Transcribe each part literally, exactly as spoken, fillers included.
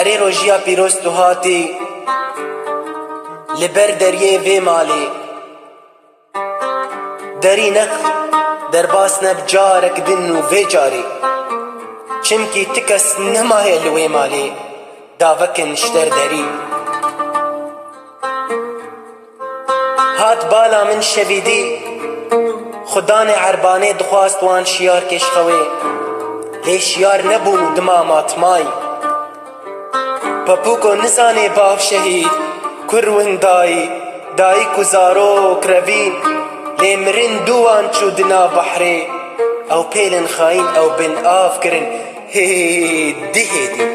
Rê rojiya pîroz tu hatî li ber deriyê vê malê. Derî nex derbas neb carek din û vê carî. Çimkî ti kes nemaye li wê malê davekin ji ter derî. Hat bala min şevîdî, xudanê erbanê dixwast wan şiyar kêşxewê. Lê şiyar nebûn û dima matmayî. Papûko nizanê bav şehîd, kur windayî, dayik û zarok revîn. Lê mirin dû wan çû di nav behrê. Ew pêlin xayîn ew bin av kirin. Hê dihê dî.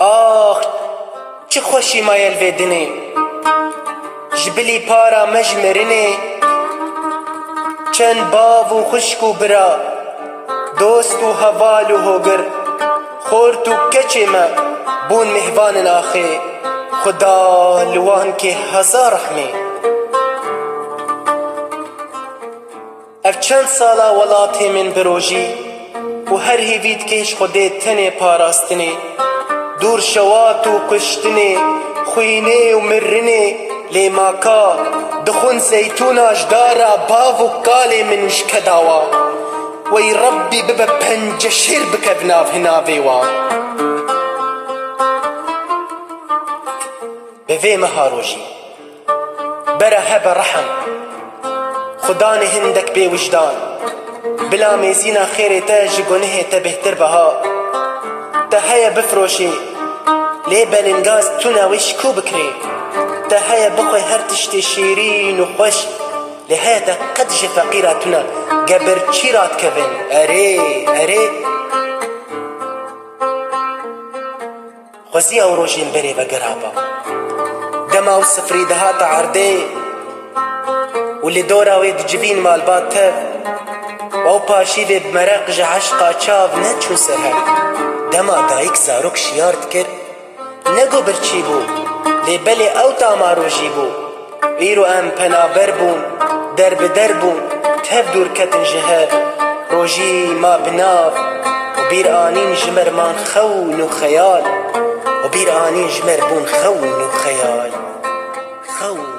Ax, çi xweşî maye li vê dinê. Ji bilî para me ji mirinê. Çend bav û xwişk û bira, dost û heval û hogir, xort û keçê me bûn mêhvanên axê. Xuda li wan kê hezar rehmê. Ev çend sala welatê min bi rojî û her hêvî dikê ji Xwedê tenê parastinê. Dûr şewat û kuştinê, xwînê û mirinê, lê ma ka dixwin zeytûna ji dara bav û kalê min ji keda wa. Wey Rebbî bibe penceşêr bikevin nav hinavê wa. Bi vê meha rojî. Bere hebe rehm. Xudanê hindek bê wijdan. Bila mêzîna xêrê te ji gunehê te bêhtir beha. Te heye bifroşê. Lê belingaz tune wê ji ku bikirê. Te heye bixwe her tiştê şîrîn û xweş. Lê heye te qet ji feqîra tune. Ge birçî radikevin. Erê, erê. Xwezî ew rojên berê ve geraba. Dema ew sifrî dihata erdê û li dora wê dicivîn malbat tev û ew paşîvê bi mereq ji eşqa çav neçû ser hev. Dema dayik zarok şiyar dikir, ne ku birçî bû, lê belê ew tama rojî bû. Îro em penaber bûn, derbider bûn, tev dûr ketin ji hev. Rojî ma bi nav û bîr anîn ji me r man xewn û xeyal. Û bîr anîn ji me r bûn xewn û xeyal. Xewn.